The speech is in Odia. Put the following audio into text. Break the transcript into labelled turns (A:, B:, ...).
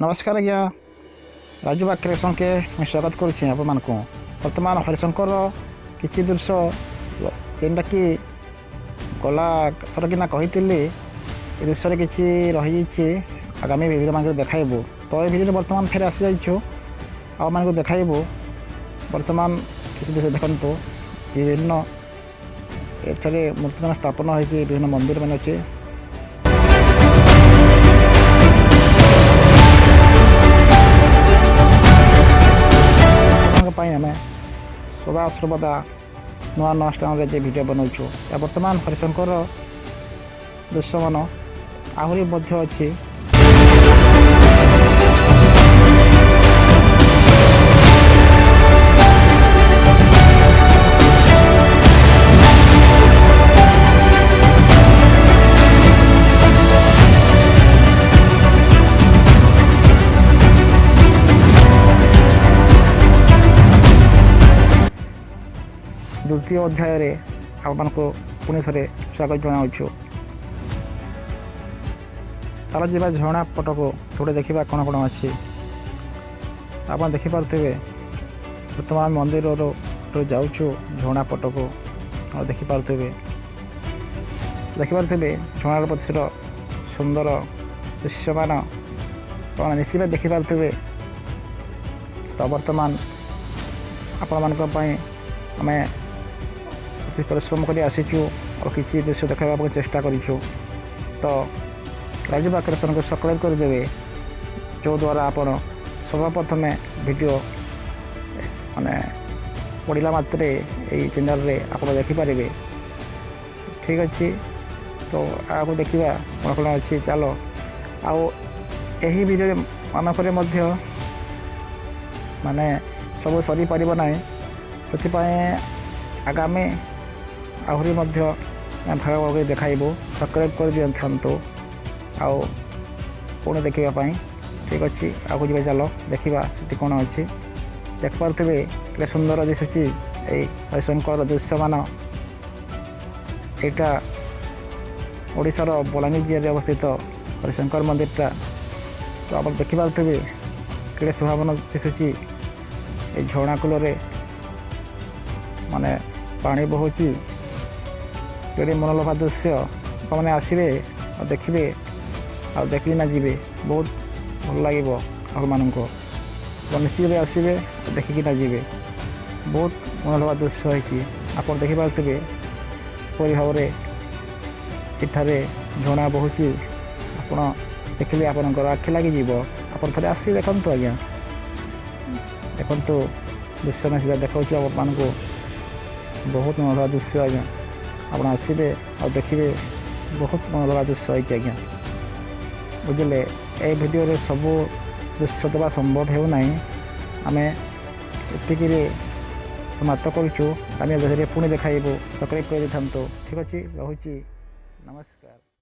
A: ନମସ୍କାର ଆଜ୍ଞା, ରାଜୁ କ୍ରିଏସନ୍କେ ମୁଇଁ ସ୍ୱାଗତ କରୁଛି ଆପଣମାନଙ୍କୁ। ବର୍ତ୍ତମାନ ହରିଶଙ୍କର କିଛି ଦୃଶ୍ୟ, ଯେନ୍ଟାକି ଗଲା ଥର କିନା କହିଥିଲି, ଏ ଦୃଶ୍ୟରେ କିଛି ରହିଯାଇଛି, ଆଗାମୀ ଭିଡ଼ିଓ ମାନଙ୍କରେ ଦେଖାଇବୁ। ତ ଏ ଭିଡ଼ିଓରେ ବର୍ତ୍ତମାନ ଫେର ଆସିଯାଇଛୁ ଆଉ ମାନଙ୍କୁ ଦେଖାଇବୁ। ବର୍ତ୍ତମାନ କିଛି ଦୃଶ୍ୟ ଦେଖନ୍ତୁ। ବିଭିନ୍ନ ଏଠାରେ ମୂର୍ତ୍ତିମାନ ସ୍ଥାପନ ହେଇକି ବିଭିନ୍ନ ମନ୍ଦିର ମାନେ ଅଛି। ଆପଣଙ୍କ ପାଇଁ ଆମେ ସଦା ସର୍ବଦା ନୂଆ ନୂଆ ସ୍ଥାନରେ ଯେ ଭିଡ଼ିଓ ବନାଉଛୁ। ବର୍ତ୍ତମାନ ହରିଶଙ୍କର ଦୃଶ୍ୟମାନ ଆହୁରି ମଧ୍ୟ ଅଛି। ଦ୍ୱିତୀୟ ଅଧ୍ୟାୟରେ ଆପଣମାନଙ୍କୁ ପୁଣି ଥରେ ସ୍ୱାଗତ ଜଣାଉଛୁ। ତାର ଯିବା ଝରଣା ପଟକୁ, ସେପଟେ ଦେଖିବା କ'ଣ କ'ଣ ଅଛି। ଆପଣ ଦେଖିପାରୁଥିବେ, ବର୍ତ୍ତମାନ ମନ୍ଦିରରୁ ଯାଉଛୁ ଝରଣା ପଟକୁ ଆଉ ଦେଖିପାରୁଥିବେ ଝରଣାର ପଛର ସୁନ୍ଦର ଦୃଶ୍ୟମାନ ଆପଣ ନିଶ୍ଚିତ ଦେଖିପାରୁଥିବେ। ତ ବର୍ତ୍ତମାନ ଆପଣମାନଙ୍କ ପାଇଁ ଆମେ ଅତି ପରିଶ୍ରମ କରି ଆସିଛୁ ଆଉ କିଛି ଦୃଶ୍ୟ ଦେଖାଇବା ପାଇଁ ଚେଷ୍ଟା କରିଛୁ। ତ ରାଜୁ କ୍ରିଏସନ୍କୁ ସବସ୍କ୍ରାଇବ୍ କରିଦେବେ, ଯେଉଁଦ୍ୱାରା ଆପଣ ସର୍ବପ୍ରଥମେ ଭିଡ଼ିଓ ମାନେ ପଡ଼ିଲା ମାତ୍ରେ ଏଇ ଚ୍ୟାନେଲ୍ରେ ଆପଣ ଦେଖିପାରିବେ। ଠିକ୍ ଅଛି, ତ ଆଗକୁ ଦେଖିବା କ'ଣ କ'ଣ ଅଛି, ଚାଲ। ଆଉ ଏହି ଭିଡ଼ିଓ ମାନଙ୍କରେ ମଧ୍ୟ ମାନେ ସବୁ ସରିପାରିବ ନାହିଁ, ସେଥିପାଇଁ ଆଗାମୀ ଆହୁରି ମଧ୍ୟ ଭାଗ ଭାଗ କରି ଦେଖାଇବୁ। ସବସ୍କ୍ରାଇବ୍ କରିଦିଅନ୍ତୁ ଆଉ ପୁଣି ଦେଖିବା ପାଇଁ। ଠିକ୍ ଅଛି, ଆଗକୁ ଯିବା, ଚାଲ ଦେଖିବା ସେଠି କ'ଣ ଅଛି। ଦେଖିପାରୁଥିବେ କେତେ ସୁନ୍ଦର ଦିଶୁଛି ଏଇ ହରିଶଙ୍କର ଦୃଶ୍ୟମାନ। ଏଇଟା ଓଡ଼ିଶାର ବଲାଙ୍ଗୀର ଜିଲ୍ଲାରେ ଅବସ୍ଥିତ ହରିଶଙ୍କର ମନ୍ଦିରଟା। ତ ଆପଣ ଦେଖିପାରୁଥିବେ କେତେ ଶୋଭାବନ ଦିଶୁଛି। ଏଇ ଝରଣା କୂଳରେ ମାନେ ପାଣି ବହୁଛି, କେଡ଼େ ମନଲୋଭା ଦୃଶ୍ୟ। ଆପଣମାନେ ଆସିବେ ଆଉ ଦେଖିବେ ଆଉ ଦେଖିକିନା ଯିବେ, ବହୁତ ଭଲ ଲାଗିବ ଆପଣମାନଙ୍କୁ। ଆପଣ ନିଶ୍ଚିତ ଆସିବେ ଆଉ ଦେଖିକିନା ଯିବେ, ବହୁତ ମନଲୋଭା ଦୃଶ୍ୟ ହେଇଛି। ଆପଣ ଦେଖିପାରୁଥିବେ କିପରି ଭାବରେ ଏଠାରେ ଝରଣା ବହୁଛି। ଆପଣ ଦେଖିଲେ ଆପଣଙ୍କର ଆଖି ଲାଗିଯିବ। ଆପଣ ଥରେ ଆସିକି ଦେଖନ୍ତୁ ଆଜ୍ଞା। ଦେଖନ୍ତୁ ଦୃଶ୍ୟ ସିଧା ଦେଖାଉଛି ଆପଣମାନଙ୍କୁ, ବହୁତ ମନଲୋଭା ଦୃଶ୍ୟ ଆଜ୍ଞା। ଆପଣ ଆସିବେ ଆଉ ଦେଖିବେ, ବହୁତ ମନଲୋଭା ଦୃଶ୍ୟ ହେଇଛି ଆଜ୍ଞା, ବୁଝିଲେ। ଏଇ ଭିଡ଼ିଓରେ ସବୁ ଦୃଶ୍ୟ ଦେବା ସମ୍ଭବ ହେଉନାହିଁ। ଆମେ ଏତିକିରେ ସମାପ୍ତ କରୁଛୁ। ଆମେ ଧୀରେ ପୁଣି ଦେଖାଇବୁ। ସବସ୍କ୍ରାଇବ୍ କରିଦେଇଥାନ୍ତୁ। ଠିକ୍ ଅଛି, ରହୁଛି, ନମସ୍କାର।